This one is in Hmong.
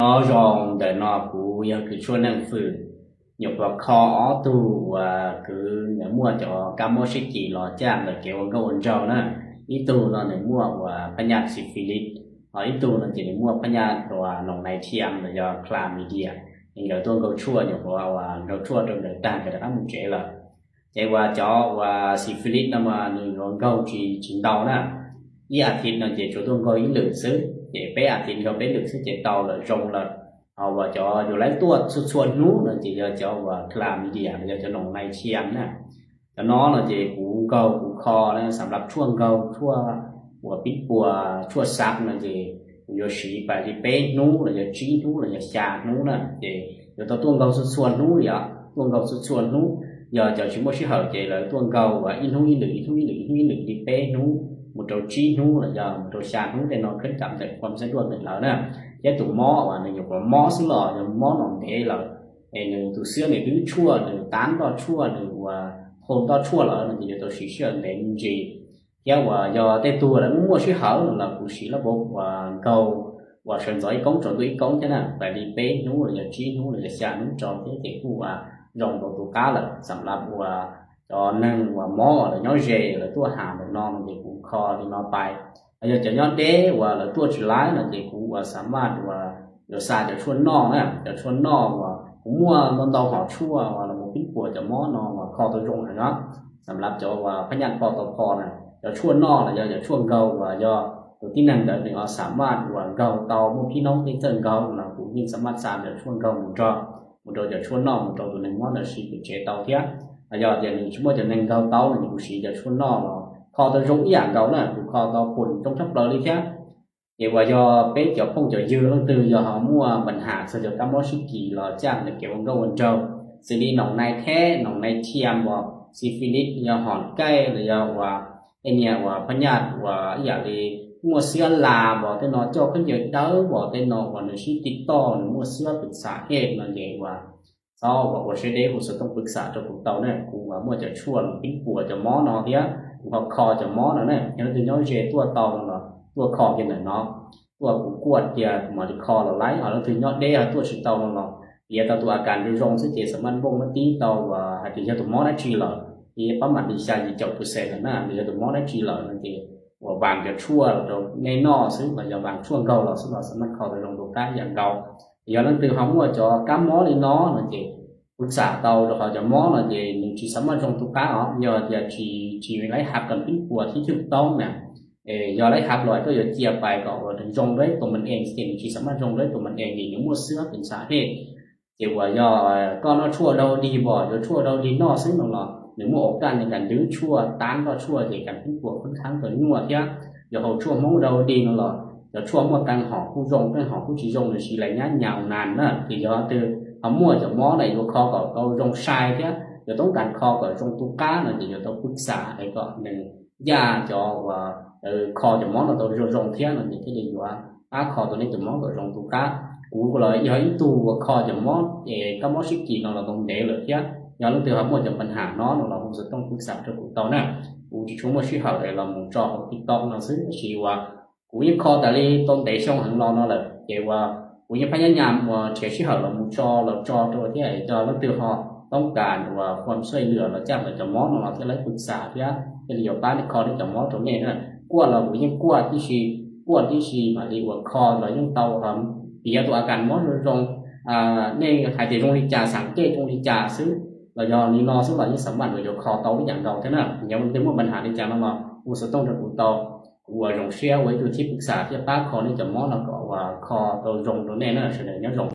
Nyob zoo, ntawm no kuv yog kws tshuaj neej fwm, nyuam qhuav kho ob tug uas kwv ntawm muaj cov kab mob sib kis los caj ntawm kev ua nkauj ua nraug na. Ib tug no nws muaj uas phab nyaj syphilis, ho ib tug no ces nws muaj phab nyaj uas noos nais thiam los yog chlamydia. Ces nkawd tuaj nkaug tshuaj, nyuam qhuav uas nkaug tshuaj rau nkawd tag nkawd rov qab mus tsev lawm. Ces uas cov uas syphilis no mas nws yuav nkaug tsis tsis ntau na, ib as thiv no ces tsuas tuaj nkaug ib lwm xwb, ces peb as thiv nkaug peb lwm xwb ces tau lawm, zoo lawm. Ho uas cov yuav laib tuaj txhua txhua hnub no ces yog cov uas chlamydia los yog cov noos nais thiam na. Cov no no ces kuv nkaug kuv kho na, xam lab tshuaj nkaug, tshuaj uas pib puas, tshuaj xav no ces kuv yuav siv pais li peb hnub los yog tsib hnub los yog xya hnub na, ces yuav tau tuaj nkaug txhua txhua hnub li os, tuaj nkaug txhua txhua hnub. Yog cov tsis muaj sij hawm ces lawv tuaj nkaug uas ib hnub ib lwm, ib hnub ib lwm, ib hnub ib lwm li peb hnub mus rau tsib hnub los yog mus rau xya hnub tej no, kheb kam ntawm khua xab duaj ntawm lawv na. Thiab tus mob uas nws nyuam qhuav mob xwb los yog mob no ntev lawm, es nws tus xwb nws dwb tshuaj, nws tab nroj tshuaj, nws uas thau nroj tshuaj lawm no ces yuav tau siv sij hawm ntev me ntsis. Thiab uas yog tej tug lawv muaj muaj sij hawm no los kuv siv lab uas nkaug uas sawv ntxov ib koob tsaus ntuj ib koob thiab na, pais li peb hnub los yog tsib hnub los yog xya hnub rau thiab ces kuj uas zoo rau tus qab lawm. Xam lab uas cov neeg uas mob lawv nyob ze lawv tuaj has ntawm no no ces kuv kho li no pais. Yog cov nyob deb uas lawv tuaj tsis laib no ces kuv uas xam maj uas yuav xa cov tshuaj noj na, cov tshuaj noj uas kuv muaj ntau ntau hom tshuaj uas los pib puas cov mob no uas kho tau zoo heev os. Xam lab cov uas phab nyaj pho tau pho na, cov tshuaj noj los yog cov tshuaj nkaug uas yog tus tib neeg ntawd nws ho xam maj uas nkaug tau muaj phib noob tej txawj nkaug no kuv yeej xam maj xa cov tshuaj nkaug mus nrog, mus rau cov tshuaj noj mus rau tus neeg mob ntawd siv pem tsev tau thiab. Los yog tias nws tsis muaj cov neeg nkaug tau no ces kuv siv cov tshuaj noj los kho tau zoo ib yam nkaus na, kuv kho tau pum zoo tshaj plaws li thiab. Ces uas yog peb cov phooj cov ywg leej twg yog ho muaj npa nham txog cov kab mob sib kis los caj ntawm kev ua nkauj ua nraug, xws li noos nais theb, noos nais thiam, uas syphilis, yog hom kaij los yog uas tej niag uas phab nyaj uas ib yam li muaj xiab las, uas tej no coj khaub ncaws dawb, uas tej no uas nws sib ti toj nws muaj xiab pwm xam hej no ces uas txhob uas ua siab deb, hu xov tooj pwv xam rau kuv tau na, kuv uas muaj cov tshuaj los pib puas cov mob no thiab kuv ho kho cov mob no na. Yog leej twg nyob ze tuaj tau no los tuaj kho kiag ntawm no, tuaj kuv kuaj tias mam li kho los laib. Ho leej twg nyob deb ho tuaj tsis tau no los piav tau tus a kas zoo zoo xwb ces xam maj npoj mab tib tau uas hais tias yog tus mob dab tsi lawm, ces pab mam li xya yim caum pwm xem lawm na, yog tus mob dab tsi lawm no ces uas vaas cov tshuaj los rau nej noj xwb los yog vaas tshuaj nkaug los xwb los xam maj kho tau zoo tus qab yam nkaus. Yog leej twg ho muaj cov kab mob li no no ces pwv xam tau rau qhov cov mob no ces nws tsis xam maj zoo tus qab os. Yog tias tsis tsis laib hav kas pib puas thib chwj toob na, yog laib hav los koj yuav cia pais kom uas zoo rau tus man ees ces nws tsis xam maj zoo rau tus man ees ces nws muaj xiab pwm xam hej. Ces uas yog koj noj tshuaj dau dig, pom yuav tshuaj dau dig noj xwb no los nws muaj ua kaj li kas ntwv tshuaj, tab nroj tshuaj ces kas pib puas khoob khaab tau nyuaj thiab. Yog haus tshuaj Hmoob dau dig no los cov tshuaj muaj qee hom kuj zoo, qee hom kuj tsis zoo, nws siv lais nyab nyas nas na. Ces yog leej twg ho muaj cov mob na yuav kho kom tau zoo sai thiab yuav toob kas kho kom zoo tus qab no ces yuav tau pwv xam es kom nws yaj cov uas kho cov mob no tau zoo zoo thiab no ces thiaj li yuav pab kho tau nej cov mob kom zoo tus qab. Kuv los yog ib tug uas kho cov mob es kab mob sib kis no los tau ntev lawm thiab. Yog leej twg ho muaj cov npa nham no no los hu xov tooj pwv xam rau kuv tau na. Kuv tsis tshua muaj sij hawm es los mus tso hauv TikTok no xwb, tab sis uas kuv yeej kho tas li tau ntev xyoo heev los no lawm ces uas kuv yeej phab nyab nyam uas nrhiav sij hawm los mus tso los tso rau thiab. Yog leej twg ho toob kas uas khuam xoj lwm los caj ntawm cov mob no los thiaj laib pwv xam thiab thiaj li yuav pab nej kho nej cov mob rau nej na. Kuaj los kuv yeej kuaj tib si, kuaj tib si mam li uas kho los yeej tau. Piav tus a kas mob zoo zoo, nej hais tias zoo li cas, xam kej zoo li cas xwb los yog li no xwb los yeej xam maj uas yuav kho tau ib yam nkaus thiab na. Yog leej twg muaj npa nham li cas no los hu xov tooj rau kuv tau, kuv uas zoo siab ua ib tug thib pwv xam thiab pab kho nej cov mob no kom uas kho tau zoo rau nej na. Sawv daws nyob zoo.